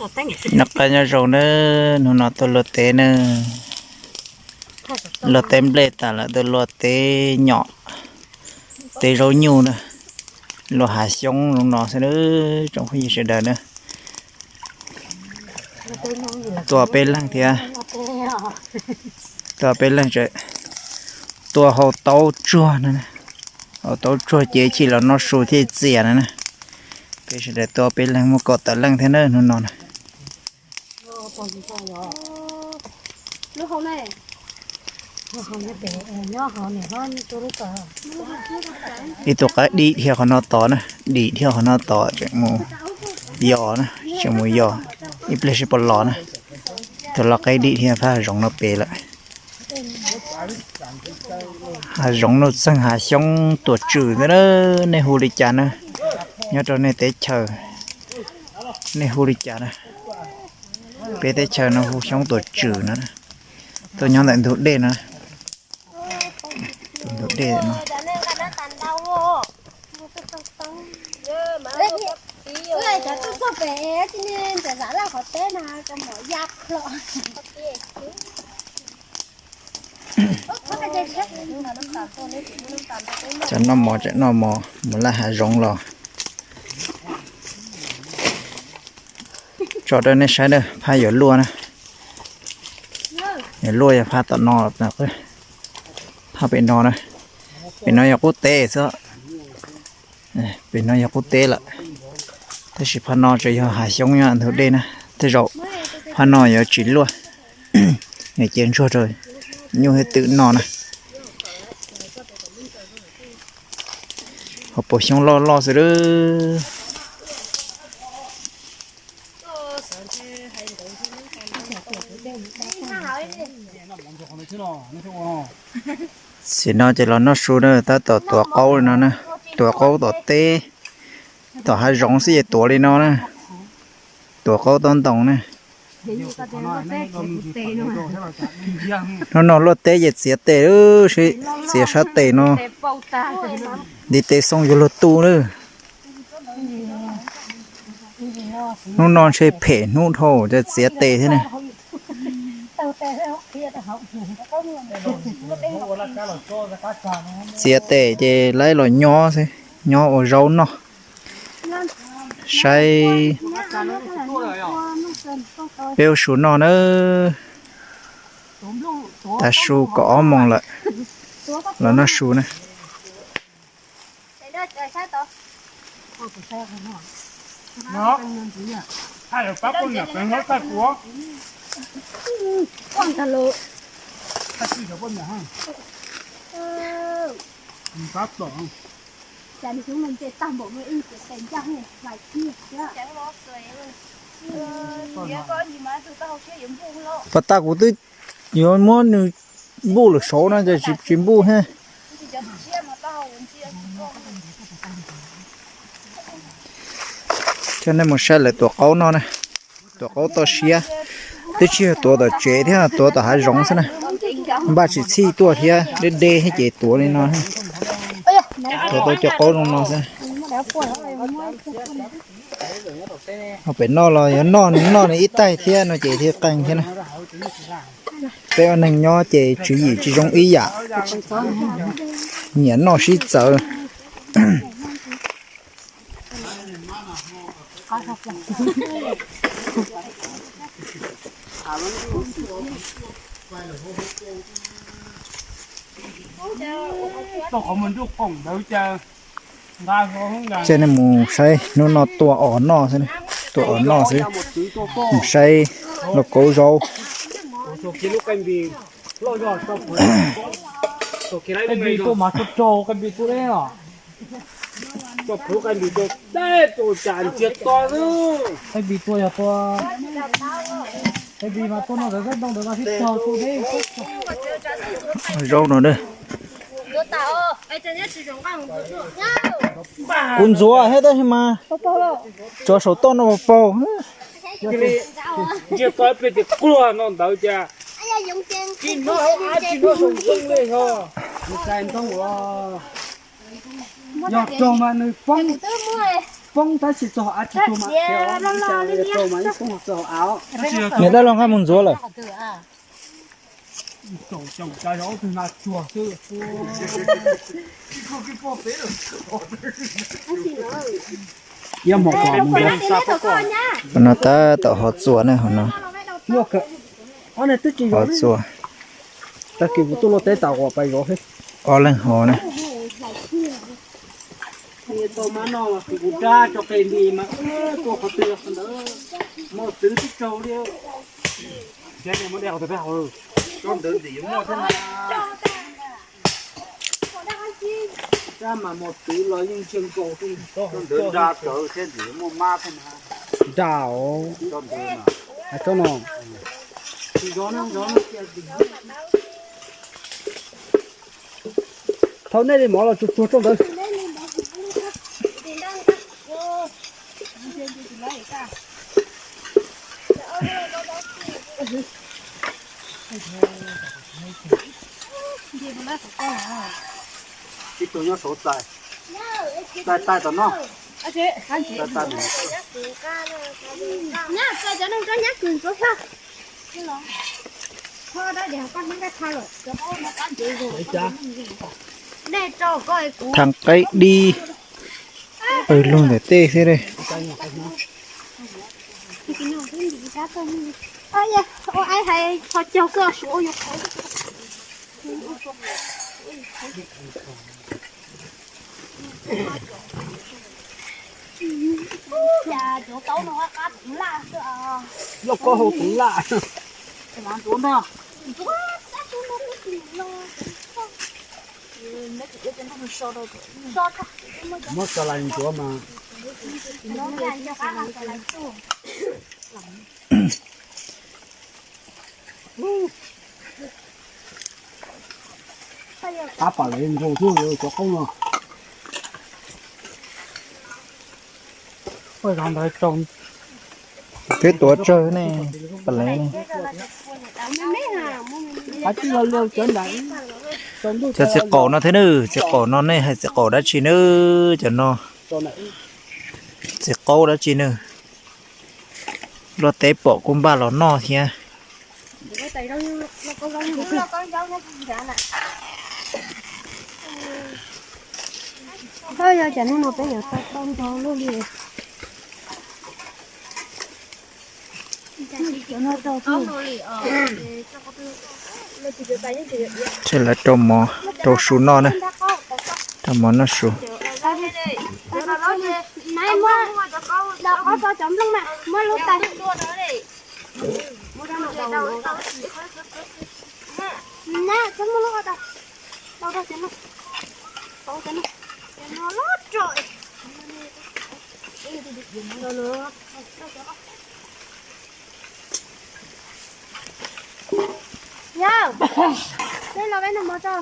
Noj qab nyob zoo na, hnub no tuaj luaj teb na, luaj teb nplej tas lawm tuaj luaj teb nyom, teb zaub nyuj na, luaj hav xyoob zoo no xwb na, tsoom phooj ywg sawv daws na. Tuaj peb leeg thiab, tuaj peb leeg, tuaj hau taub tsuag no, hau taub tsuag ces chim los noj su thiaj txias no na. Peb sawv daws tuaj peb leeg muaj kaum tawm leej thiab na hnub no na. Ib tug qaib dim dhia qhov no tod na, dim dhia qhov no tod tseem mus yos na, tseem mus yos, ib pliag sib pom los na. Tus lau qaib dim dhia phab hav zoov no pem lawm. Hav zoov nuj txeeg hav xyoob tuam tswm ntawd na, nej hu li cas na? Nyob rau nej teb chaws nej hu li cas na? Peb teb chaws no hu xyoob tuam tswm no, tuaj nyob ntawm ntug dej no. Tus ntug dej no. Tseem noj mov, tseem noj mov, mus laj hav zoov los. Tso rau nej saib na, phab yuav luaj na. Yuav luaj yog phab tom no, phab pem no na. Pem no yog qub teb xwb. Pem no yog qub teb lawm, tab sis phab no tseem yog hav xyoob nyob ntug dej na. Tej zaum phab no yuav tsis luaj, cia ntsuag rau nyuj thiab twm noj na. Hauv paus xyoob loj loj xwb lawm. Txim no ces los noj su na, tab tom tuav qaub li no na, tuav qaub tom teb, tom hav zoov xwb ces tuav li no na, tuav qaub tob ntoos na. Hnub no luaj teb ces txiav tes, txiav sab tes no, ntiv tes xoo yuav luag tu na. Hnub no ntshe phem hnub dhau ces txiav tes thiab na. Txiav tes ces laib los nyob xwb, nyob ua zaub noj. Saib peb ua su noj na. Tav su kaum ob moos lawm, los noj su na. Pas tas kuv twb yuav muab nws npuj lawm saud no ces tsis npuj thiab. Coj nej mus saib lawv tuav qaub noj na. Tuav qaub toj siab, twb tsis yog tuav tom tsev thiab, tuav tom hav zoov xwb na. Npaj tsis txhij tuaj thiab, deb deb thiab ces tuav li no. Tuav tau cov qaub zoo no xwb. Pem noj los yuav noj, noj nws ib taig thiab no ces thiaj qee thiab na. Peb ua neeg nyob ces tswv yim tsis zoo ib yam, nyiam noj sib txawv. Coj nej mus saib hnub no tua os noj xwb, tua os noj xwb. Mus saib lauj kaub zaub. Zaub no na. Kuv ntxuav thiab tab sis mas tsuav saum toj no paug. Ntsia tau ib pliag ces kluag no ntawd cas. Tsis hnov hauv av tsis hnov saum ntoo li yog. Yog raug mas nws poob. Poob tab sis txog av tsis tuag mas, niam tab los nqa mus ntxuav lawm. Qhov no tab tom hov txuas ne, qhov no. Hov txuas. Ob leeg hov ne. Nra os. Hais tsob no. Thaum nej li mov los tsuag tsuag rau ntawd. Ib tug nyob saud txais, txais txais tom no. Txais txais. Thav qaib dib, pawg lug ntawm tej xwb li. Loj kob hau tus laj. Muab tso lais ntsuav mas. Ab, pam lawv nkaus xwb cov qoob no. Twb tuav tsawg ne, pam lawv ne. Cov txiv qaum no thiab nawb, txiv qaum no nej hais txiv qaum dab tsi nawb, cov no. Txiv qaub dab tsi nawb. Luaj teb pom kuj npaj los noj thiab. Yog cas hnub no peb yuav tau tau ntau luaj li. Ces lawv rau mov rau su noj na, rau mov noj su. Yog, peb los peb noj mov tso.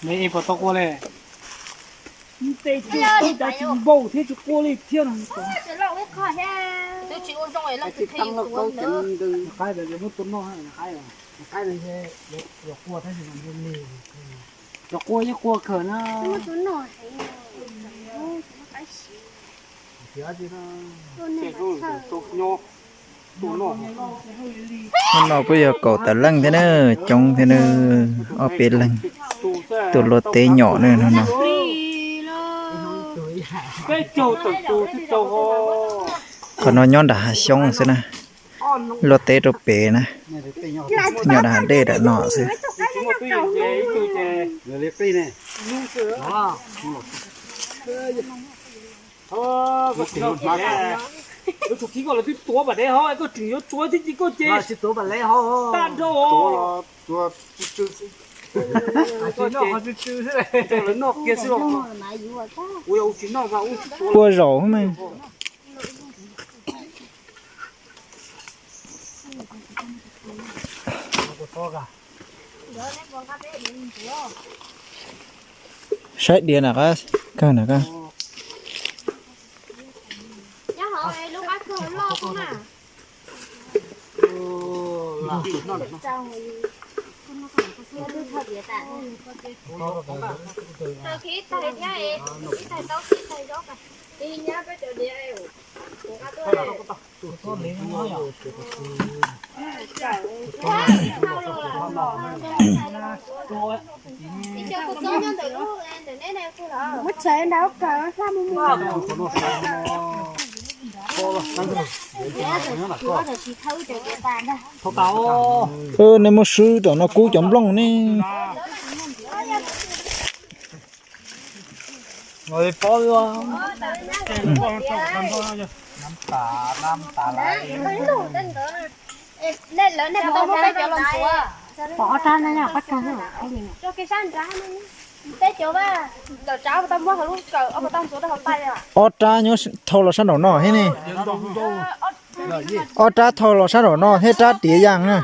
Neb ib puas tau qua li? Nte cov tsis npaum thiab tsis qua li thiab no. Qaib, muab tua noj, qaib, qaib, yuav qua thiab tsis lig. Cov qua yeej qua kawg na. Hnub no kuj yog kaum tawm leej thiab na, coob thiab na, ob peb leeg. Tus luaj teb nyom na hnub no. Qhov no nyob nram hav xyoob xwb na, luaj teb rau pem na, nyob nram hav dej nram no xwb. Qua zaum mas. Saib diav na qab, kawg na qab. Nej muab swb tom no kub cov nplooj ne. Ob rab nyob thau los sab nraum no thiab ne. Ob rab thau los sab nraum no thiab rab tiav yas na.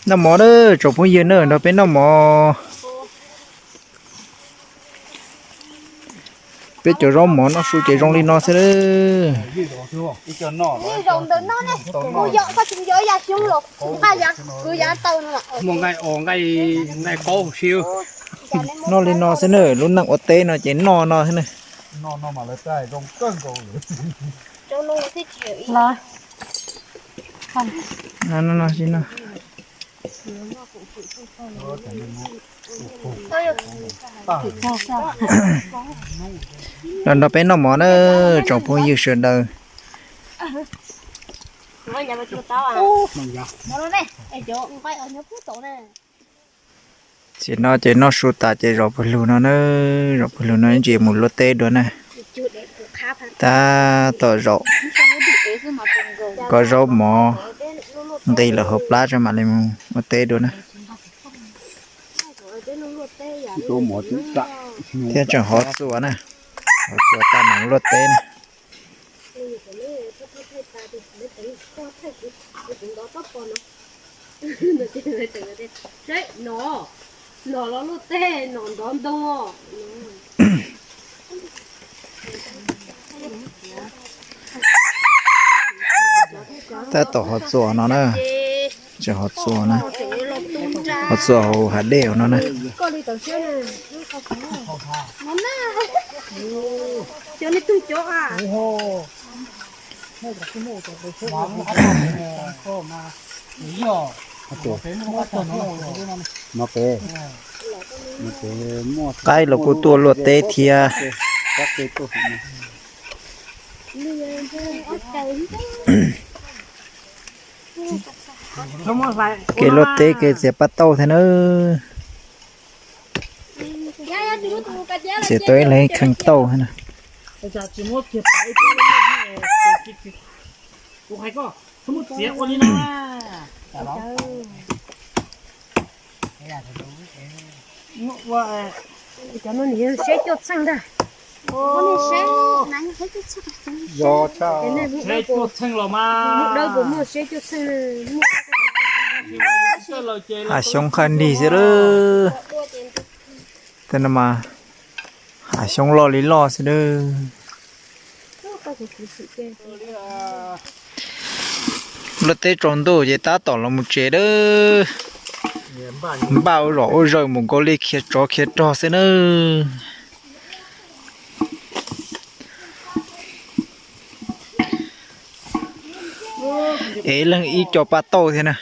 Noj mov na tsoom phooj ywg na, nrog peb noj mov. Peb cov zaub mov noj su ces zoo li no xwb. Noj li no xwb na, lub neej ua teb no ces noj no xwb na. Los nrog peb noj mov na tsoom phooj ywg sawv daws. Tam sim no ces noj su tas ces zov pawg lug no na, zov pawg lug no ib ntsis mus luaj teb dua na. Tab tom zaum koj zaub mov nqis lawm hauv plab tso mam li mus ua teb dua na. Thiab tseem hov txuas na, hov txuas tag mam luaj teb na. Tab tom hov txuas no na, tseem hov txuas na, hov txuas hauv hav dej no na. Qaib los kuj tuaj luaj teb thiab. Kev luaj teb kev txiav paj tauj thiab na. Txiav tau ib leeg kheej tauj thiab na. Hav xyoob qhaj nrig xwb lawm. Tej no mas hav xyoob loj li loj xwb lawm. Luaj teb tsaus ntuj ces tab tom los mus tsev lawm. Npaj ua zom ua zaws mus nkaus li khiav tsov khiav rog xwb nawb. Ev leej ib co paj tauj thiab na,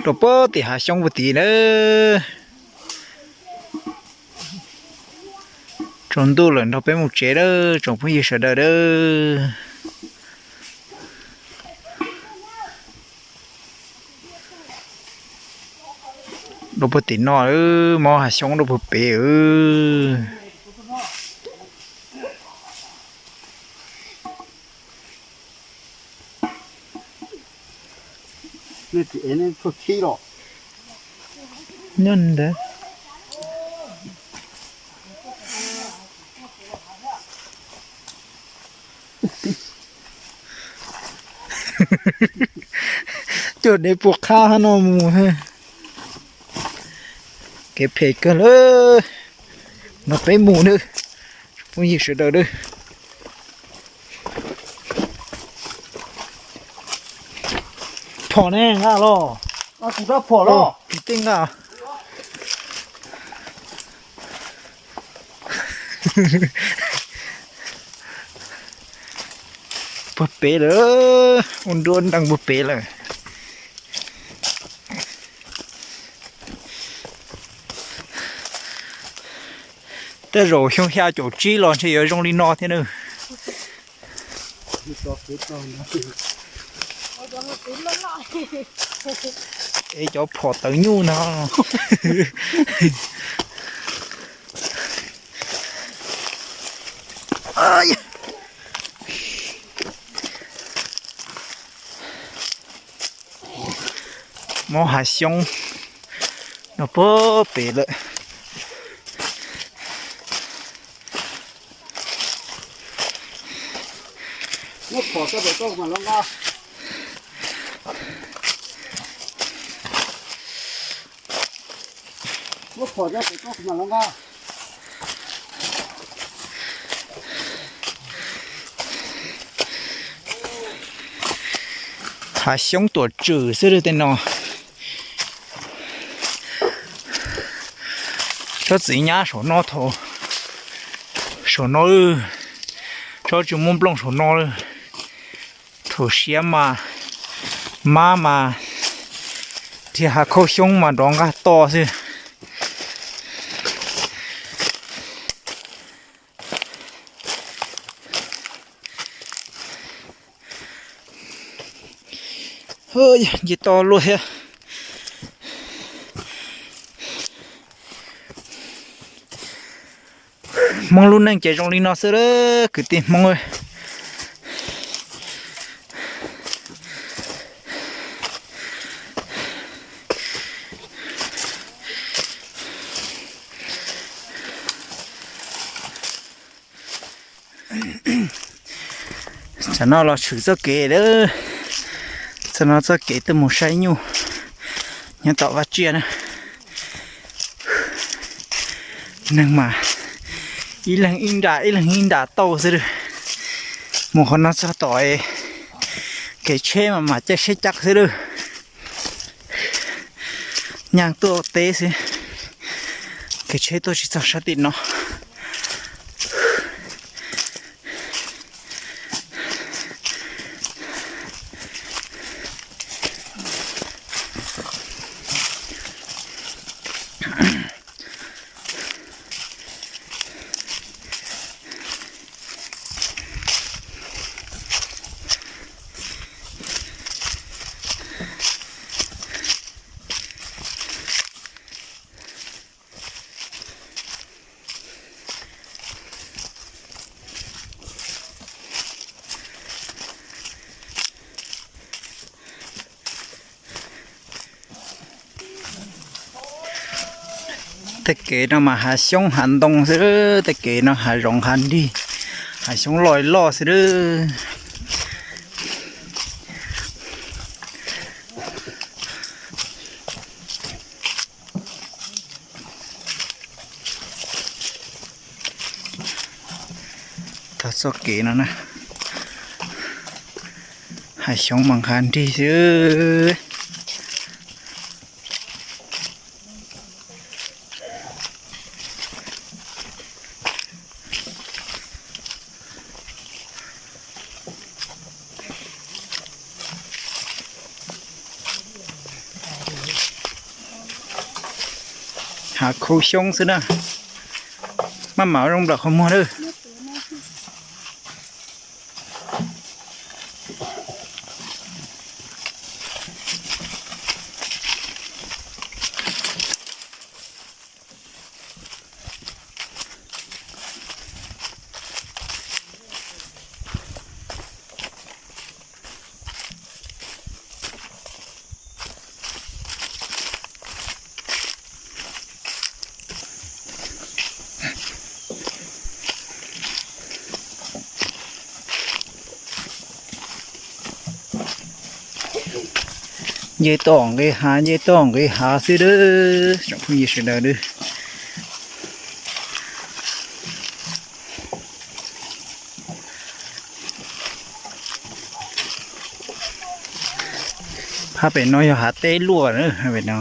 rau puag tim hav xyoob puag tid na. Tsaus ntuj lawm nrog peb mus tsev lawm tsoom phooj ywg sawv daws lawm. Rau puag tim no, mob hav xyoob rau puag pem. Nej tsis ev nej tshuaj khib los? Nyob ntawd. Coj dev puas qhab no mus. Kev phem kawg lawm. No peb mus nawb. Phooj ywg sawv daws, phom ne nqa los. Kuv rab phom los. Kwv tij nqa. Puag pem lawm, ua nruab nrees puag pem lawm. Tej zaum xyoo xya caum tsib los ntshe yuav zoo li no thiab na. Es cov phom tawv nyuj no. Mob hav xyoob no puag pem lawm. Hav xyoob tuam tswm xwb tej no. Tsob txiv nyab saum no thaum, saum no, tsob tsis muaj nplooj saum no. Thaum siav mas, mab mas, dhia hav khaub xyoob mas nrov nqaj to xwb. Nce to luaj thiab. Hmoob lub neej ces zoo li no xwb kwv tij Hmoob. Tam no los tshwm txoj kev lawm, txoj no txoj kev tuaj mus saib nyuj nyob tom vaj tsiaj na. Neeg mas ib leeg ib nram ib leeg ib nram tauj xwb lawm. Mus qhov no txog tom kev tsheb mas mam caij tsheb cav xwb lawm. Nyaj tuaj teb xwb, kev tsheb tuaj tsis txog sab tim no. Tej kev no mas hav xyoob hav ntoo xwb, tej kev no hav zoov hav nrig, hav xyoob loj loj xwb lawm. Txoj kev no na, hav xyoob mas nqha nrig xwb. Hav khaub xyoob xwb na, maj mam zoo nplawm qhov muag lawm. Nce toj nqis hav, nce toj nqis hav xwb lawm tsoom phooj ywg sawv daws lawm. Hab pem no yog hav teb luaj na, pem no.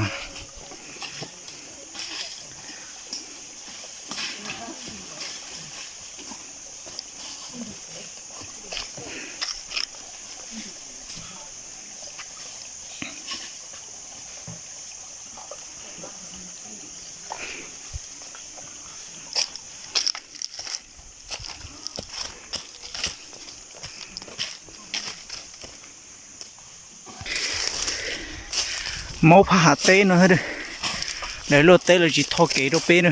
Maub phab hav teb no, lawv luaj teb lawv tsis tho kev rau peb na.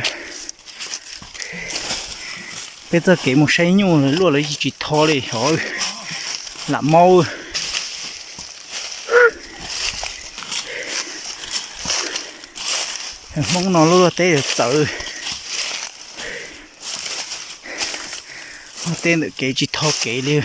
Peb txoj kev mus saib nyuj luaj lawv tsis tho li os. Lam maub. Hmoob no luaj teb txawv. Luaj teb ntawm kev tsis tho kev li.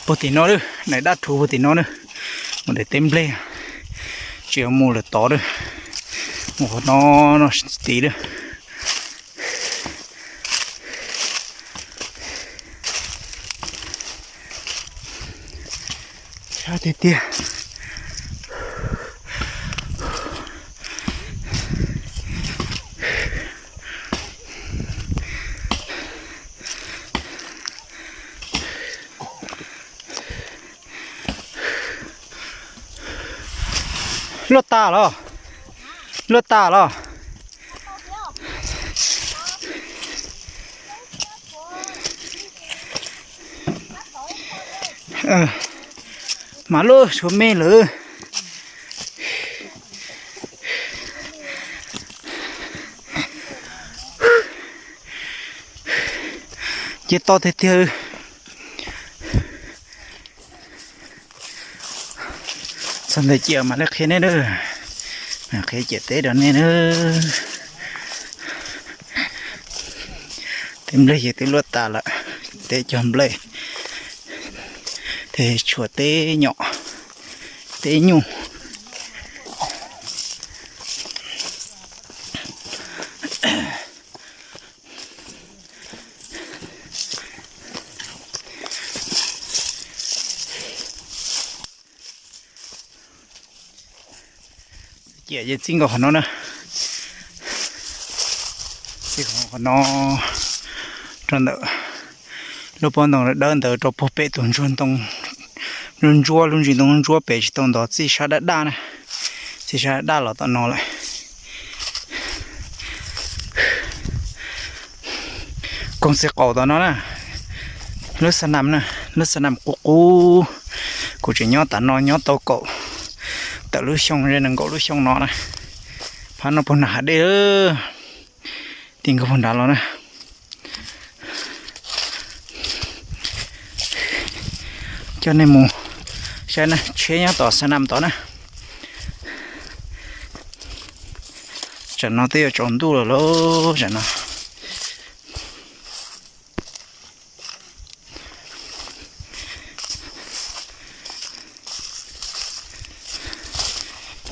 Puag tim no, nais dab rhuv puag tim no na. Mus daim teb nplej, tsis mus lawm tod na. Mus qhov no, no tid na. Sab tiag tiag. Luaj tas los? Luaj tas los? Mas luaj suav me lawm. Ces to tiag tiag. Txog ntawm ciam mam li qhia nej na. Qhia ciam teb rau nej na. Tej nplej ces twb luaj tas lawm. Teb cog nplej, tej tshuav teb nyom, teb nyuj. Ciam ces txij nkaus qhov no na. Txij qhov no rau ntawm lub pob ntoo dawb ntawd rau puag pem tus ntsuag ntoo, lub ntsuab, lub ntsis ntoo ntsuab pem tsis tau ntov, txij sab daj daj na. Txij sab daj daj los tom no lawm. Koog txiv qaum tom no na, lub xa nam na, lub xa nam qub qub. Kuv tseem nyob tom no nyob tau kaum tawm lub xyoo, ze nees nkaum lub xyoo no na. Phab no puag nram hav dej, ti nkawd puag nrad los na. Coj nej mus saib na, tsheb nyob tom xa nam tod na. Tsam no twb yuav tsaus ntuj lawm lauj, tsam no.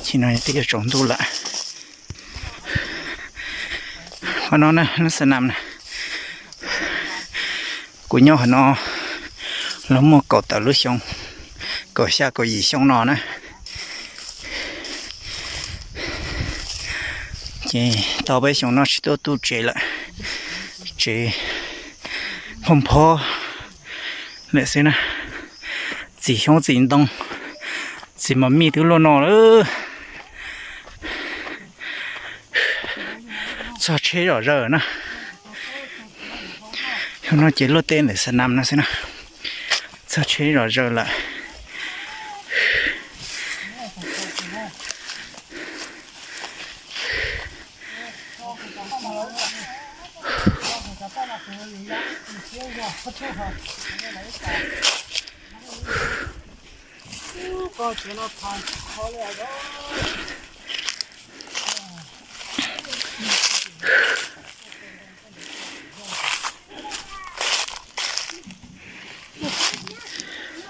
Tsis no twb yuav tsaus ntuj lawm. Qhov no na, lub xa nam na. Kuv nyob qhov no los muaj kaum tawm lub xyoo, kaum xya kaum yim xyoo no na. Ces tau peb xyoo no tsis tuaj tu tsev lawm, tsev phoj phob lawm xwb na. Txim xyoob txim ntoo, txiv mos mij twb luaj no lawm. Txog tsheb zom zaws na. Xyoo no ces luaj teb ntawm xa nam no xwb na. Txog tsheb zom zaws lawm.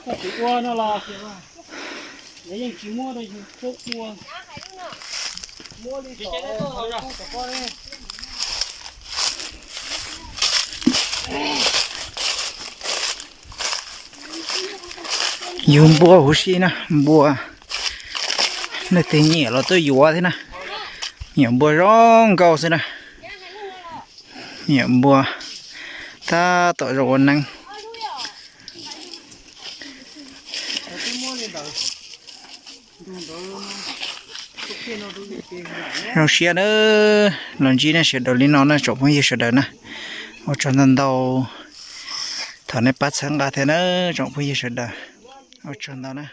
Koj tus ua no los yeej tsis muab rau yus tuaj ua. Yug npua huv si na, npua, leej twg nyiam los tuaj yuav thiab na. Nyiam npua zoo nkauj xwb na. Nyiam npua tab tom zoo ua neeb. Zoo siab na, los ntsib nej sawv daws li no na tsoom phooj ywg sawv daws na. Ua tsaug ntau ntau thaum nej pab txhawb nqa thiab na tsoom phooj ywg sawv daws. Ua tsaug ntau na.